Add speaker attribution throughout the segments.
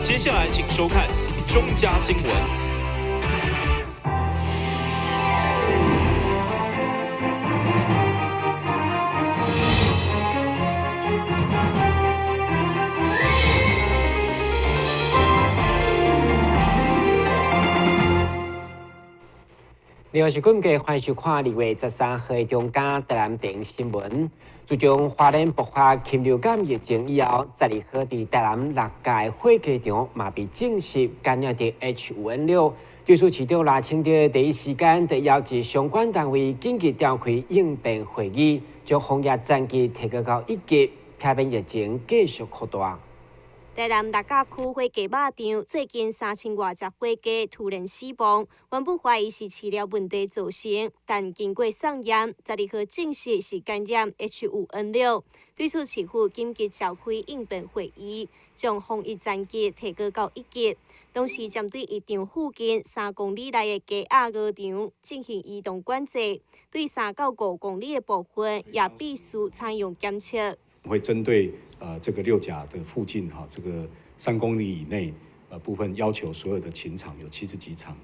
Speaker 1: 接下來請收看中嘉新聞。
Speaker 2: 你好，是今日歡迎收看2月13號的中嘉台南電新聞。自從花蓮爆發禽流感疫情以後，12號佇台南六甲火雞場嘛被證實感染著 H5N6。對此，市長賴清德第一時間就要求相關單位緊急召開應變會議，將防疫層級提高到一級，避免疫情繼續擴大。
Speaker 3: 台南六甲區火雞肉場最近3000外隻火雞突然死亡，原本懷疑是飼料問題造成，但經過送驗，12號證實是感染 H5N6。對此，市府緊急召開應變會議，將防疫層級提高到一級，同時針對漁場附近3公里內的雞鴨鵝場進行移動管制，對3到5公里的部分也必須採用檢測。
Speaker 4: 會針對這個六甲的附近哈，這個3公里以內部分要求所有的禽場有70幾場，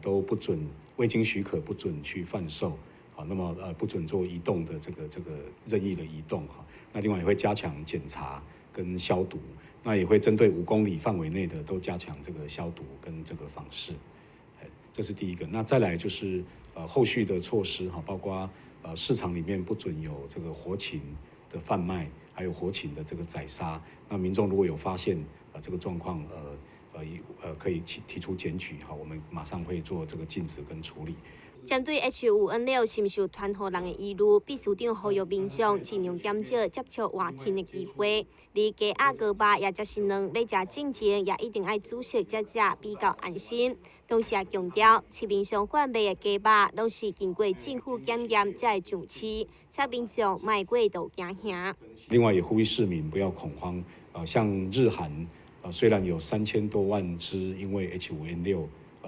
Speaker 4: 都不准未經許可不准去販售，好，那麼不准做移動的這個任意的移動哈。那另外也會加強檢查跟消毒，那也會針對5公里範圍內的都加強這個消毒跟這個訪視，這是第一個。那再來就是後續的措施哈，包括市場裡面不准有這個活禽的販賣。還有活禽的這個宰殺，那民眾如果有發現這個狀況，可以提出檢舉，好，我們馬上會做這個禁止跟處理。
Speaker 3: 針對 H5N6是毋是有傳予人的疑慮，秘書長呼籲民眾盡量減少接觸活禽的機會。而雞鴨鵝肉也則是卵，欲食進前也一定愛煮熟才食比較安心。同時也強調，市面上販賣的雞肉攏是經過政府檢驗才會上市，請民眾莫過度驚嚇。
Speaker 4: 另外也呼籲市民不要恐慌，像日韓，雖然有3000多萬隻因為 H5N6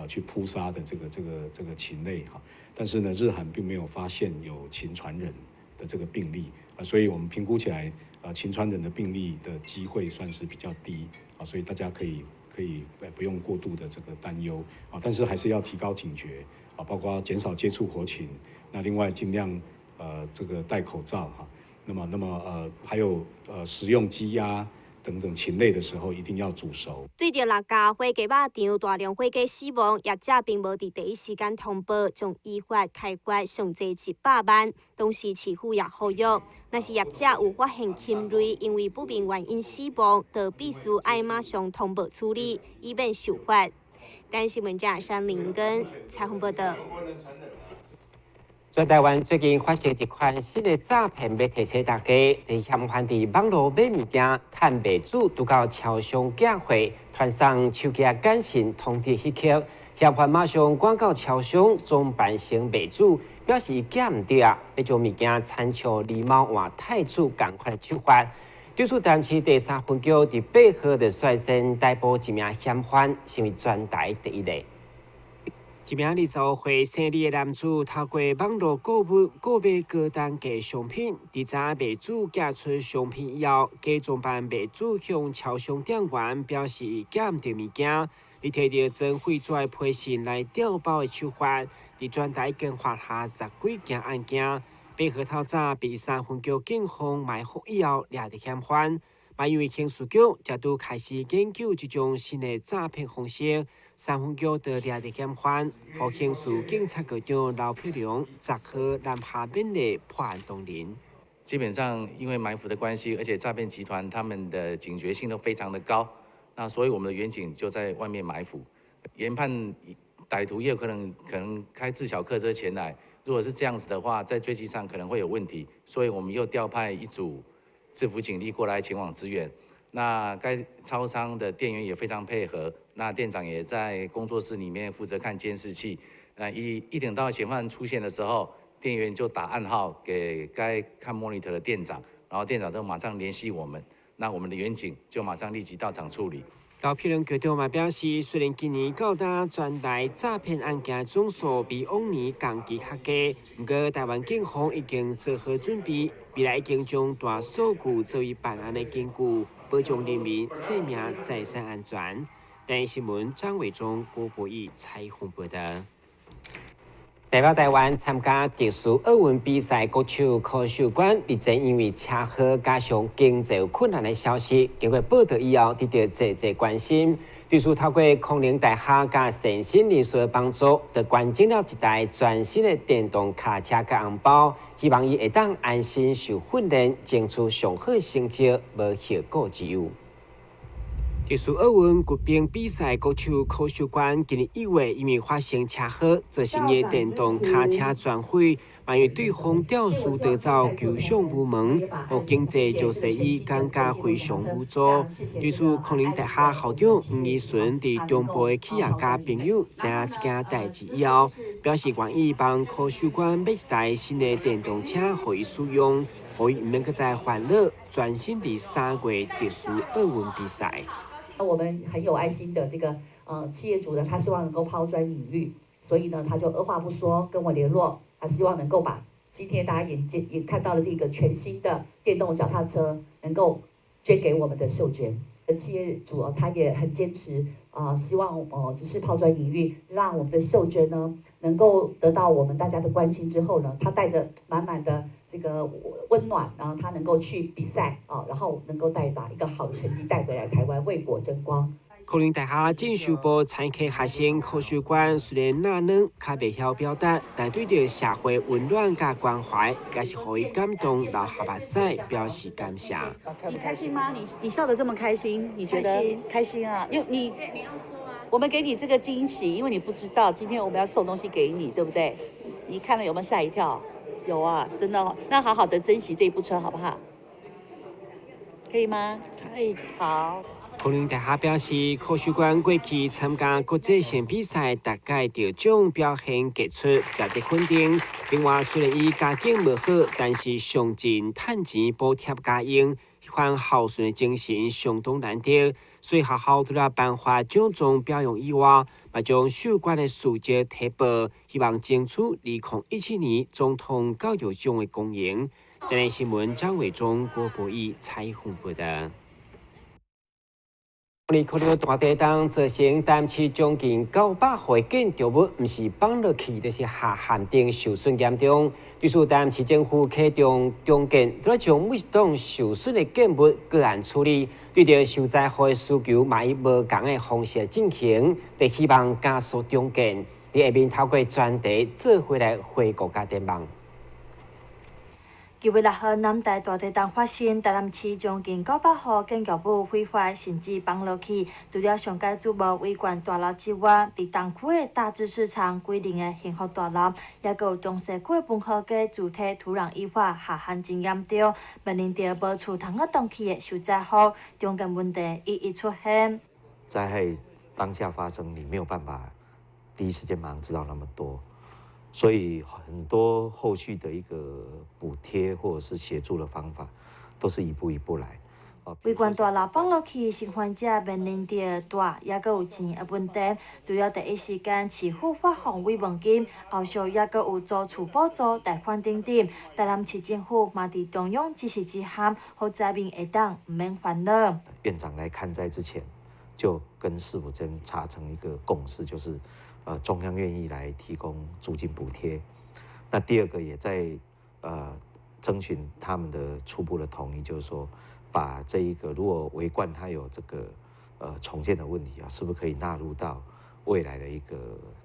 Speaker 4: 去撲殺的這個禽類哈，但是呢，日韓並沒有發現有禽傳人的這個病例啊，所以我們評估起來，禽傳人的病例的機會算是比較低啊，所以大家可以不用過度的這個擔憂啊，但是還是要提高警覺啊，包括減少接觸活禽，那另外盡量這個戴口罩哈，那麼還有食用雞鴨等等禽類的時候，一定要煮熟。
Speaker 3: 對著六甲火雞肉場大量火雞死亡，業者並無佇第一時間通報，將依法開罰上濟100萬。同時，市府也呼籲，若是業者有發現禽類因為不明原因死亡，就必須愛馬上通報處理，以免受罰。台視新聞記者林根採訪報道。
Speaker 2: 全台灣最近發生一款新的詐騙，欲提醒大家，佇嫌犯佇網路買物件，趁賣主拄到超商寄貨，傳送手機簡訊通知彼刻，嫌犯馬上趕到超商裝扮成賣主，表示伊寄毋著啊，欲將物件參像狸貓換太子仝款的手法。對此，台南市第三分局佇8號就率先逮捕一名嫌犯，成為全台第一例。一名25歲姓李的男子，透過網路購物購買高單價商品，佇知賣主寄出商品以後，假裝扮賣主向超商店員表示寄毋著物件，伊提著裝廢紙的批信來調包的手法，佇全台已經發下10幾件案件。8號透早被三分局警方埋伏以後，掠著嫌犯。嘛因為刑事局才拄開始研究這種新的詐騙方式。三分局就掠著嫌犯，予刑事警察局長劉佩良10號南下勉勵破案同仁。
Speaker 5: 基本上因為埋伏的關係，而且詐騙集團他們的警覺性都非常的高，那所以我們的員警就在外面埋伏，研判歹徒也有可能開自小客車前來，如果是這樣子的話，在追擊上可能會有問題，所以我們又調派一組制服警力過來前往支援。那該超商的店員也非常配合，那店長也在工作室裡面負責看監視器。那一等到嫌犯出現的時候，店員就打暗號給該看 monitor 的店長，然後店長就馬上聯繫我們，那我們的員警就馬上立即到場處理。
Speaker 2: 劉丕倫局長嘛表示，雖然今年到今全台詐騙案件總數比往年同期較低，毋過台灣警方已經做好準備，未來已經將大數據作為辦案的根據，保障人民生命財產安全。台新聞張偉忠、郭博義採訪報道。代表台灣參加特殊奧運比賽國手柯秀娟，日前因為車禍加上經濟困難的消息，經過報道以後，得到濟濟關心。對此透過康寧大學佮善心人士的幫助，就捐贈了一台全新的電動跤車佮紅包，希望伊會當安心受訓練，爭取上好成績，無後顧之憂。特殊奧運滑冰比賽國手柯秀娟今年1月因為發生車禍，造成伊電動跤車全毀，嘛因為對方肇事逃走，求償無門，予經濟弱勢伊感覺非常無助。對此，康寧大學校長黃怡純佇中部的企業家朋友知影這件代誌以後，表示願意幫柯秀娟買一台新的電動車予伊使用，予伊毋免閣再煩惱，專心佇3月特殊奧運比賽。
Speaker 6: 我們很有愛心的這個企業主呢，他希望能夠拋磚引玉，所以呢，他就二話不說跟我聯絡，他希望能夠把今天大家眼見也看到的這個全新的電動腳踏車，能夠捐給我們的秀娟。企業主他也很堅持啊，希望只是拋磚引玉，讓我們的秀娟呢能夠得到我們大家的關心之後呢，他帶着滿滿的這個溫暖，然後他能夠去比賽啊，然後能夠帶把一個好的成績帶回來台灣，為國爭光。
Speaker 2: 康寧大學進修部餐客學生柯秀娟雖然哪能較袂曉表達，但對著社會溫暖佮關懷，也是予伊感動，流下目屎，表示感謝。
Speaker 6: 你開心嗎？你笑得這麼開心，你覺得開心啊？因為你我們給你這個驚喜，因為你不知道今天我們要送東西給你，對不對？你看了有沒有嚇一跳？有啊，真的。那好好的珍惜這一部車，好不好？可以嗎？
Speaker 7: 可以。
Speaker 6: 好。
Speaker 2: 康寧大學表示，柯秀娟過去參加國際性比賽，逐屆得獎表現傑出，值得肯定。另外，雖然伊家境無好，但是上盡趁錢補貼家用，彼款孝順的精神相當難得。所以學校除了頒發獎狀表揚以外，嘛將秀娟的事蹟提報，希望爭取2017年總統教育獎的光榮。台視新聞張偉忠、郭博義採訪報道。你看著大地震造成台南市將近900戶的建築物，毋是放落去，就是下陷等受損嚴重。對此，台南市政府啟動重建，除了將每一棟受損的建物個案處理，對著受災戶的需求，嘛以無仝的方式進行，佇希望加速重建。佇下面透過專題做伙來回顧佮展望。
Speaker 8: 9月6號，南台大地震發生，台南市將近900戶建築物毀壞，甚至崩落去。除了上蓋矚目維冠大樓之外，佇東區的大智市場規棟的幸福大樓，抑閣有中西區的文和街主體土壤液化下陷真嚴重，面臨著無厝通好轉去的受災戶，重建問題一一出現。
Speaker 9: 災害當下發生，你沒有辦法第一時間馬上知道那麼多。所以很多後續的一個補貼或者是協助的方法，都是一步一步來。
Speaker 8: 維冠大樓放落去，生還者面臨著住，抑閣有錢的問題。除了第一時間市府發放慰問金，後續抑閣有租厝補助、貸款等等。台南市政府嘛佇中央支持之下，予災民會當毋免煩惱。
Speaker 9: 院長來勘災之前，就跟市府這邊達成一個共識，就是中央願意來提供租金補貼。那第二個也在徵詢他們的初步的同意，就是說把這一個如果維冠它有這個重建的問題啊，是不是可以納入到未來的一個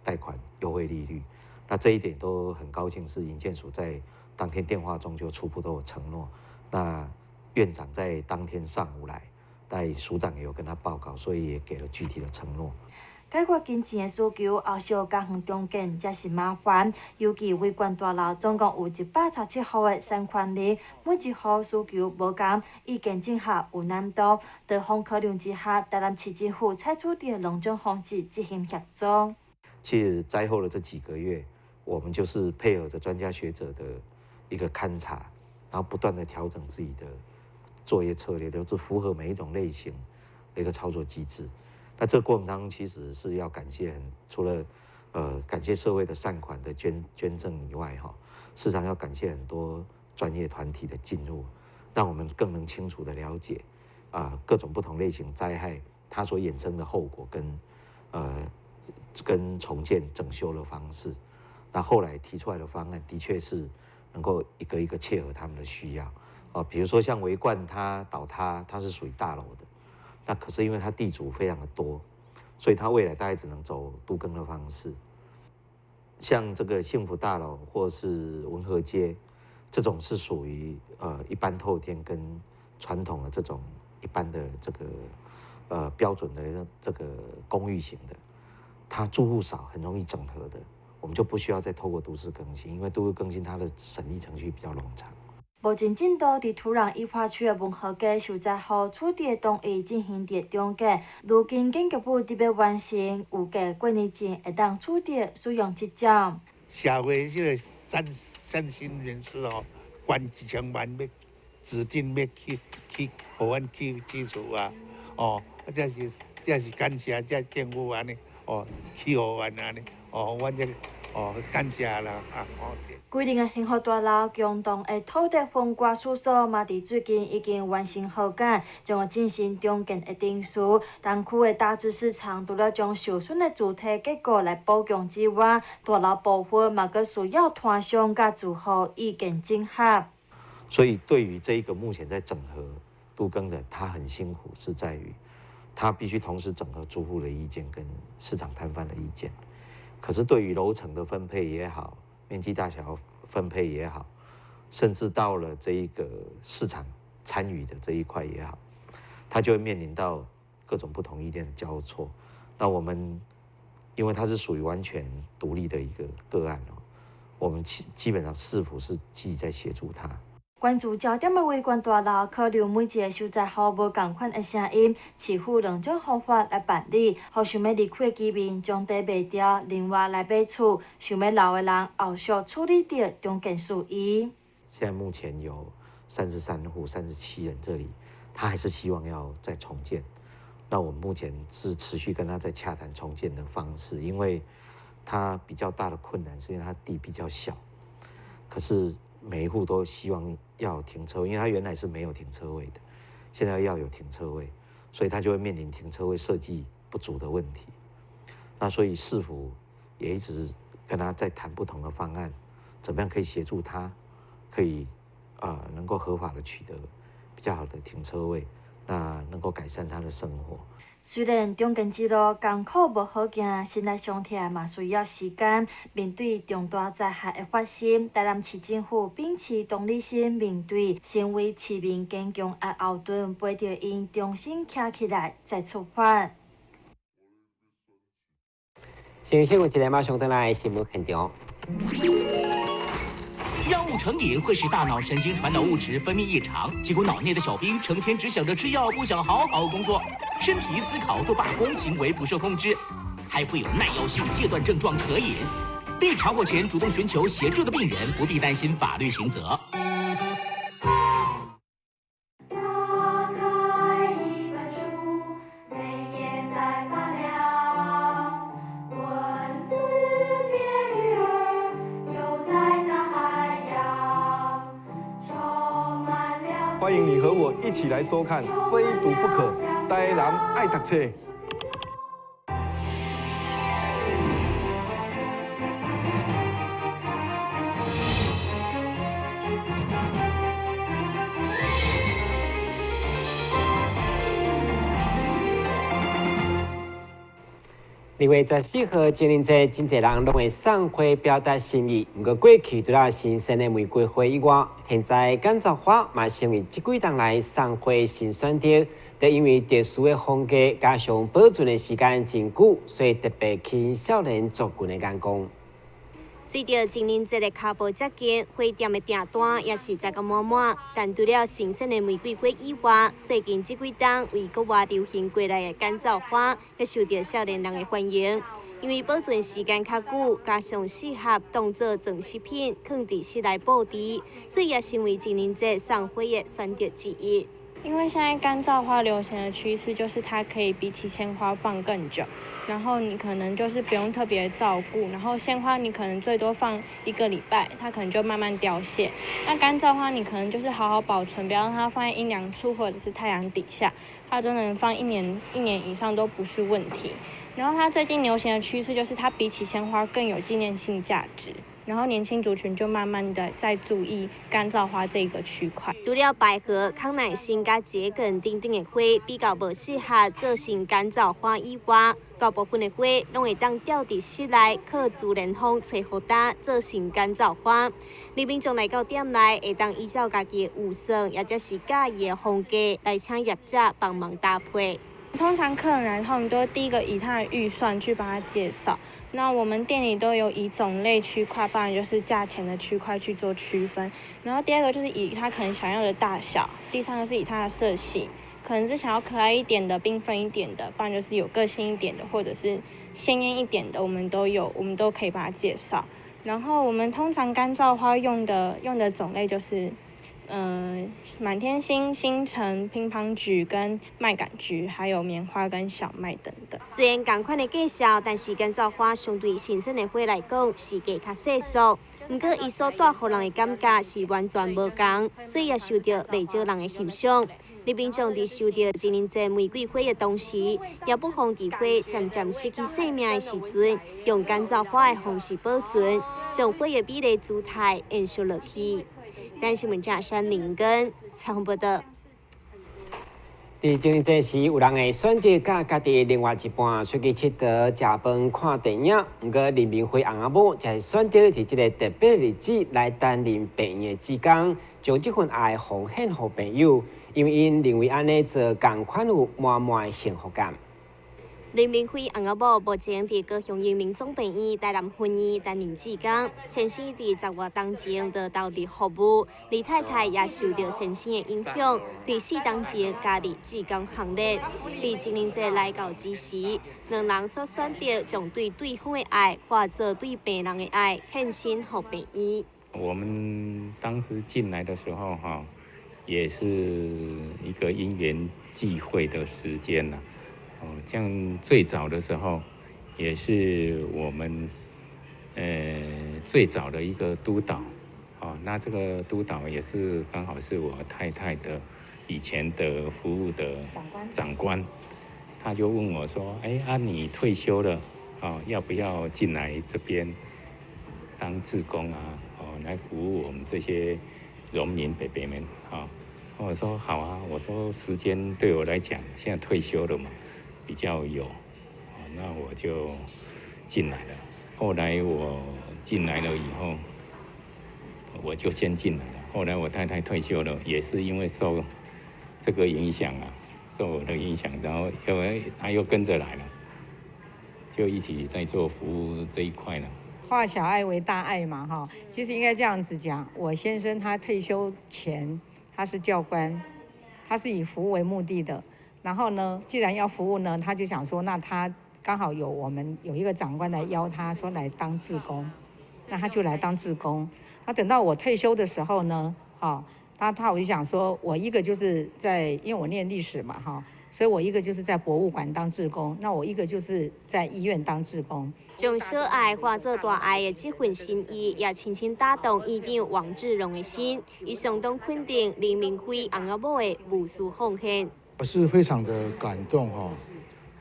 Speaker 9: 貸款優惠利率？那這一點都很高興，是營建署在當天電話中就初步都有承諾。那院長在當天上午來，帶署長也有跟他報告，所以也給了具體的承諾。
Speaker 8: 解決金錢的需求，後續家園重建才是麻煩。尤其維冠大樓總共有117戶的產權人，每一戶需求無仝，意見整合有難度。多方考量之下，台南市政府採取著兩種方式進行協助。
Speaker 9: 其實災後的這幾個月，我們就是配合着專家學者的一個勘察，然後不斷的調整自己的作業策略，都是符合每一種類型的一個操作機制。那這個過程當中，其實是要感謝除了感謝社會的善款的捐贈以外，哈，事實上要感謝很多專業團體的進入，讓我們更能清楚的了解各種不同類型災害它所衍生的后果跟重建整修的方式。那后来提出来的方案的确是能够一个一个切合他们的需要。哦，比如说像维冠它倒塌，它是属于大楼的，那可是因为它地主非常的多，所以它未来大概只能走都更的方式。像这个幸福大楼或是文和街，这种是属于一般透天跟传统的这种一般的这个标准的这个公寓型的，它住户少，很容易整合的，我们就不需要再透过都市更新，因为都市更新它的审议程序比较冗长。
Speaker 8: 目前进度伫土壤液化区的文和街受灾户取得同意进行伫重建，如今建筑部伫欲完成，预计过年前会当取得使用执照。
Speaker 7: 社会这个善心人士哦，捐1000万欲指定欲去，予阮去起厝啊，哦，这是感谢这政府按呢，哦，起予阮按呢，哦，阮这哦感谢啦啊，哦。
Speaker 8: 规定的幸福大楼共同的土地分割处所嘛，伫最近已经完成和解，将会进行重建的程序。东区的大致市场除了将受损的主体结构来补强之外，大楼部分嘛，阁需要摊商佮住户意见整合。
Speaker 9: 所以，对于这一个目前在整合都更的，他很辛苦，是在于他必须同时整合住户的意见跟市场摊贩的意见。可是，对于楼层的分配也好，面积大小分配也好，甚至到了这一个市场参与的这一块也好，他就会面临到各种不同意见的交错。那我们因为它是属于完全独立的一个个案哦，我们基本上市府是积极在协助他。
Speaker 8: 关注焦点的维冠大楼，考虑每一个受灾户无仝款的声音，市府两种方法来办理。予想欲离开的居民将地卖掉，另外来买厝；想欲留的人后续处理著重建事宜。
Speaker 9: 现在目前有33户、37人，这里他还是希望要再重建。那我们目前是持续跟他在洽谈重建的方式，因为他比较大的困难是因为他地比较小，可是每一户都希望要停车位，因为他原来是没有停车位的，现在要有停车位，所以他就会面临停车位设计不足的问题。那所以市府也一直跟他在谈不同的方案，怎么样可以协助他，可以能够合法的取得比较好的停车位，那能够改善他的生活。
Speaker 8: 虽然重建之路艰苦无好行，心内伤痛嘛需要时间。面对重大灾害的发生，台南市政府秉持同理心面对，成为市民坚强的后盾，陪著𪜶重新站起来再出发。
Speaker 2: 先新闻一个马上转来新闻现场。
Speaker 10: 药物成瘾会使大脑神经传导物质分泌异常，结果脑内的小兵成天只想着吃药，不想好好工作，身体思考都罢工，行为不受控制，还会有耐药性戒断症状可引。被查获前主动寻求协助的病人，不必担心法律刑责。
Speaker 11: 打开一本书，每页在发亮，文字变鱼儿，游在大海洋，充满了。
Speaker 12: 欢迎你和我一起来收看《非读不可》，台南爱读册。
Speaker 2: 2月14号情人节，真济人拢会送花表达心意。毋过过去除了新鲜的玫瑰花以外，现在干燥花嘛成为这几冬来送花新选择。但因为特殊的风格加上保存的时间真久，所以特别吸引少年族群的眼光。
Speaker 3: 随著情人节的脚步接近，花店的订单也是载个满满。但除了新鲜的玫瑰花以外，最近这几冬为国外流行过来的干燥花，也受到少年人的欢迎。因为保存时间较久，加上适合当做装饰品，放伫室内布置，所以也成为情人节送花的选择之一。
Speaker 13: 因為現在乾燥花流行的趨勢就是它可以比起鮮花放更久，然後你可能就是不用特別照顧，然後鮮花你可能最多放一個禮拜，它可能就慢慢凋謝。那乾燥花你可能就是好好保存，不要讓它放在陰涼處或者是太陽底下，它都能放一年一年以上都不是問題。然後它最近流行的趨勢就是它比起鮮花更有紀念性價值。然後年輕族群就慢慢的在注意乾燥花這個區塊。
Speaker 3: 除了百合、康乃馨佮桔梗等等的花比較無適合做成乾燥花以外，大部分的花攏會當吊佇室內，靠自然風吹予焦做成乾燥花。而民眾來到店內，會當依照家己的預算，抑者是佮意的風格來請業者幫忙搭配。
Speaker 13: 通常客人來，他們都第一個以他的預算去幫他介紹。那我們店裡都有以種類區塊，不然就是價錢的區塊去做區分。然後第二個就是以他可能想要的大小，第三個是以他的色系，可能是想要可愛一點的、繽紛一點的，不然就是有個性一點的，或者是鮮豔一點的，我們都有，我們都可以幫他介紹。然後我們通常乾燥花用的種類就是，滿天星、星辰、乒乓菊跟麥稈菊，還有棉花跟小麥等等。
Speaker 3: 雖然仝款的介紹，但是乾燥花相對新鮮的花來講，時間較細束。毋過，伊所帶予人的感覺是完全無仝，所以也受著袂少人的欣賞。民眾佇收著情人節玫瑰花的同時，也不妨佇花漸漸失去生命的時陣，用乾燥花的方式保存，將花的美麗姿態延續落去。台視新聞記者林根採訪報導。
Speaker 2: 佇情人節時，有人會選擇佮家己另外一半出去𨑨迌、食飯、看電影。毋過林明輝翁仔某就選擇佇這個特別日子來擔任病院的志工，將這份愛奉獻予病友，因為𪜶認為按呢做，仝款有滿滿的幸福感。
Speaker 3: 林明輝翁仔某目前佇高雄榮民總病院台南分院擔任志工，先生佇10外冬前就投入服務，李太太也受著先生的影響，佇4冬前加入志工行列。佇情人節來到之時，兩人所選擇將對對方的愛化做對病人的愛，獻身予病院。
Speaker 14: 我們當時進來的時候，哈，也是一個因緣際會的時間啦。哦，像最早的時候，也是我們最早的一個督導，哦，那這個督導也是剛好是我太太的以前的服務的長官，他就問我說：“哎，啊，你退休了，哦，要不要進來這邊當志工啊？哦，來服務我們這些榮民伯伯們？”啊，我說好啊，我說時間對我來講，現在退休了嘛。比較有，那我就進來了。後來我進來了以後，我就先進來了。後來我太太退休了，也是因為受這個影響啊，受我的影響，然後因為她又跟着來了，就一起在做服務這一塊了。
Speaker 15: 化小愛為大愛嘛，哈，其實應該這樣子講。我先生他退休前他是教官，他是以服務為目的的。然後呢，既然要服務呢，他就想說，那他剛好有我們有一個長官來邀他說來當志工，那他就來當志工。那等到我退休的時候呢，好，他我就想說，我一個就是在，因為我念歷史嘛，哈，所以我一個就是在博物館當志工，那我一個就是在醫院當志工。
Speaker 3: 將小愛化做大愛的這份心意，也深深打動院長王志榮的心。伊相當肯定林明輝翁仔某的無私奉獻。
Speaker 16: 我是非常的感動哈，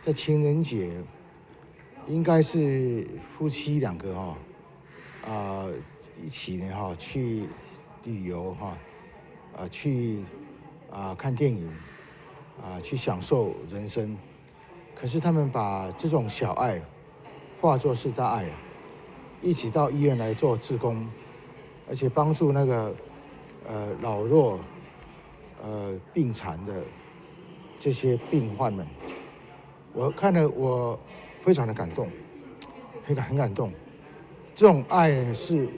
Speaker 16: 在情人節，應該是夫妻兩個哈，一起呢哈去旅遊哈，去看電影，去享受人生。可是他們把這種小愛化作是大愛，一起到醫院來做志工，而且幫助那個老弱病殘的這些病患們，我看了我非常的感動，很感動。這種愛是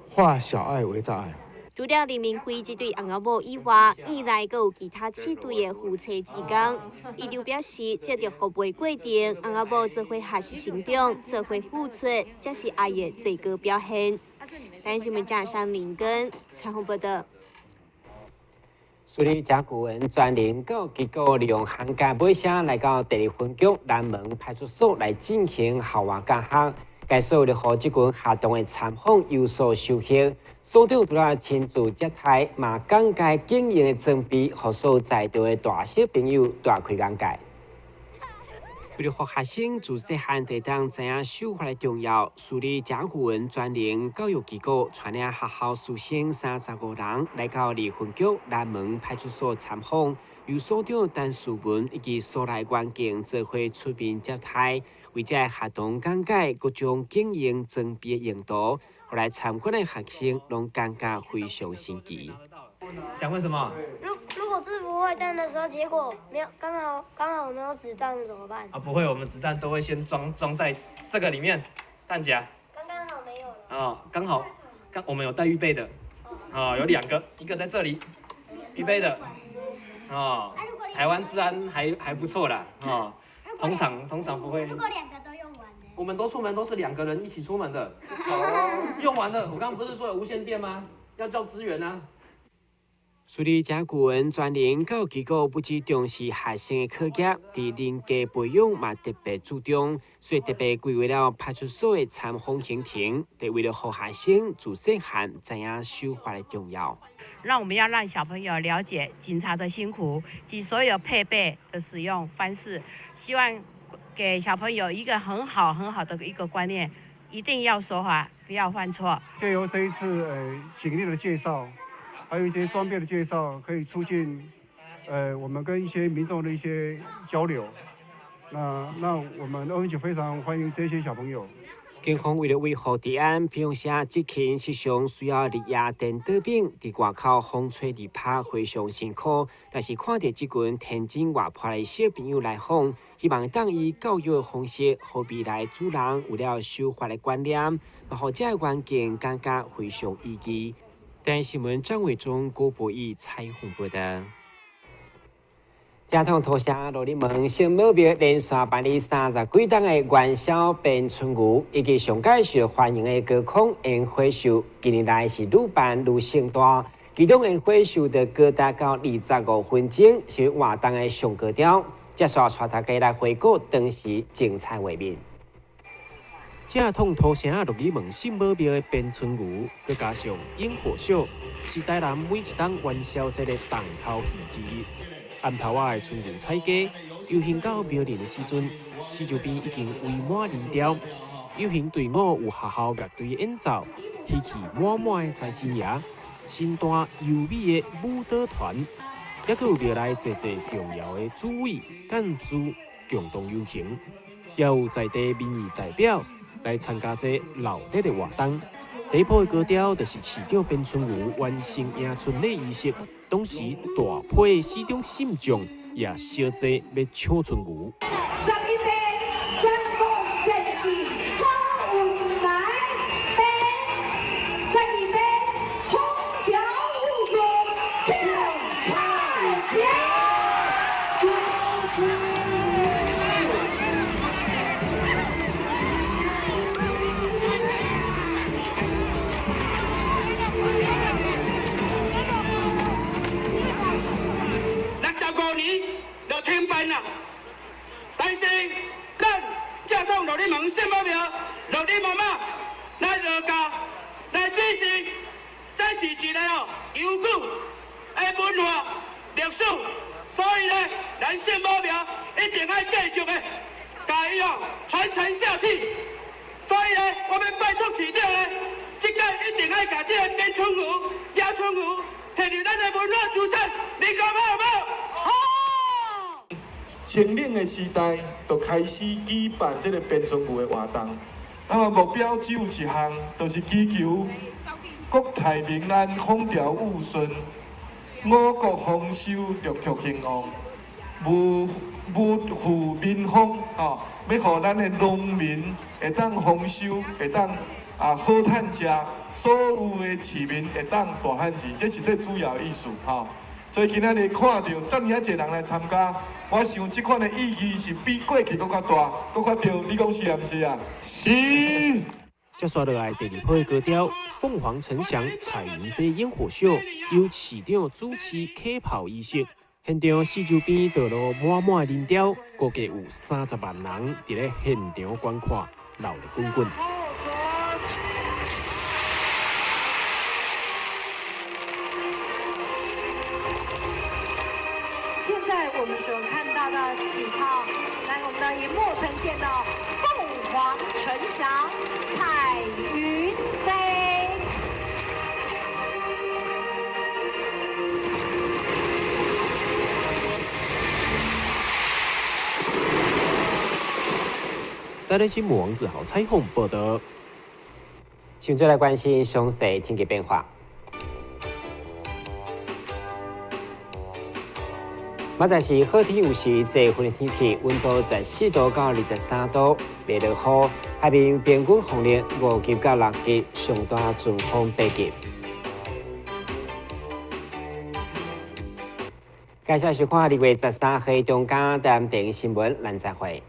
Speaker 16: 化小愛為大愛。
Speaker 3: 除了林明輝這對翁仔某以外，院內閣有其他七對的夫妻志工。伊就表示，這個服務過程，翁仔某做伙學習成長，做伙付出，這是愛的最高表現。台視新聞記者林根採訪報導。
Speaker 2: 署理甲古文專人教育機構利用寒假尾聲來到第二分局南門派出所來進行校外教學，該所為了予這群學童的參訪有所收穫，所長除了親自接待，嘛講解警用的裝備，予所在場的大小朋友大開眼界。為了予學生自細漢就會當知影守法的重要，署理甲古文專人教育機構帶領學校師生35人來到二分局南門派出所參訪，由所長陳樹文以及所內員警做伙出面接待，為這个學童講解各種警用裝備的用途，予來參觀的學生攏感覺非常新奇。
Speaker 17: 想問什麼？
Speaker 18: 如果制服壞彈的時候，結果沒有剛好剛好沒有子彈怎麼辦？
Speaker 17: 啊，不會，我們子彈都會先裝在這個裡面，彈夾。
Speaker 18: 剛剛好沒有了。
Speaker 17: 哦，剛好，剛我們有帶預備的，哦，有兩個，一個在這裡，預備的，哦，台灣治安還不錯啦，哦，通常不會。
Speaker 18: 如果兩個都用完呢？
Speaker 17: 我們都出門都是兩個人一起出門的，用完了，我剛剛不是說有無線電嗎？要叫支援啊。
Speaker 2: 署理甲古文專人教育機構不只重視學生的課業，佇人格培養嘛特別注重，所以特別規劃了派出所的參訪行程，就為了予學生自細漢知影守法的重要。
Speaker 19: 讓我們要讓小朋友了解警察的辛苦及所有配備的使用方式，希望給小朋友一個很好很好的一個觀念，一定要守法，不要犯錯。
Speaker 20: 借由這一次警力的介紹，還有一些裝備的介紹，可以促進，我們跟一些民眾的一些交流。那我們二分局非常歡迎這些小朋友。
Speaker 2: 警方為了維護治安，平常時執勤時常需要日夜顛倒反，佇外口風吹日曬，非常辛苦。但是看著這群天真活潑的小朋友來訪，希望當以教育的方式，予未來主人有了守法的觀念，嘛予這個環境感覺非常意義。台視新聞張偉忠、郭博義採訪報道。正統土城鹿耳門聖母廟連續辦理30幾冬的元宵鞭春牛，以及上蓋受歡迎的高空煙火秀，近年來是愈辦愈盛大。其中煙火秀就高達到25分鐘，是活動的上高潮。接下來帶大家來回顧當時精彩畫面。
Speaker 21: 正統土城鹿耳門聖母廟的鞭春牛，閣加上螢火秀，是台南每一冬元宵節的重頭戲之一。暗頭仔的春牛踩街遊行到廟裡的時陣，四周邊已經圍滿人潮。遊行隊伍有學校樂隊演奏，喜氣滿滿的財神爺，身段優美的舞蹈團，抑閣有廟內濟濟重要的主委、幹事共同遊行，也有在地民意代表來參加這鬧熱的活動。第一波的高潮就是市長鞭春牛完成迎春禮儀式，當時大批市長信眾也相坐欲搶春牛。
Speaker 22: 11日全國善事好運來，12日風調雨順天太平。
Speaker 23: 65年就停办啦，但是咱正統鹿耳門聖母廟、鹿耳媽媽來落教來指示，這是一個悠久的文化歷史，所以呢，咱聖母廟一定愛繼續的，共伊傳承下去。所以呢，我欲拜託市長呢，這屆一定愛共這个鞭春牛、迎春牛提入咱的文化資產，你講好無？好。
Speaker 24: 清領的時代就開始舉辦這個鞭春牛的活動，那麼目標只有一項，就是祈求國泰民安、風調雨順、五穀豐收、六畜興旺、物富民豐，吼，欲予咱的農民會當豐收，會當好趁食，所有的市民會當大趁錢，這是最主要的意思，吼。所以今仔日看著遮爾濟人來參加，我想這款的意義是比過去閣較大，閣較對。你講是毋是啊？是。
Speaker 21: 接紲落來第二波高潮，鳳凰呈祥彩雲飛煙火秀，由市長主持啟炮儀式，現場四周邊道路滿滿的人潮，估計有30萬人佇咧現場觀看，鬧熱滾滾。
Speaker 1: 現在我們所看到的起炮，來我們的螢幕呈現的鳳凰呈祥彩雲飛。
Speaker 21: 台北新聞王子豪採訪報道。
Speaker 2: 現在來關心詳細天氣變化。明仔是好天有時，濟雲的天氣，溫度14度到23度，袂落雨。海面平均風力5級到6級，上大陣風8級。感謝收看2月13號中間台南電視新聞，咱再會。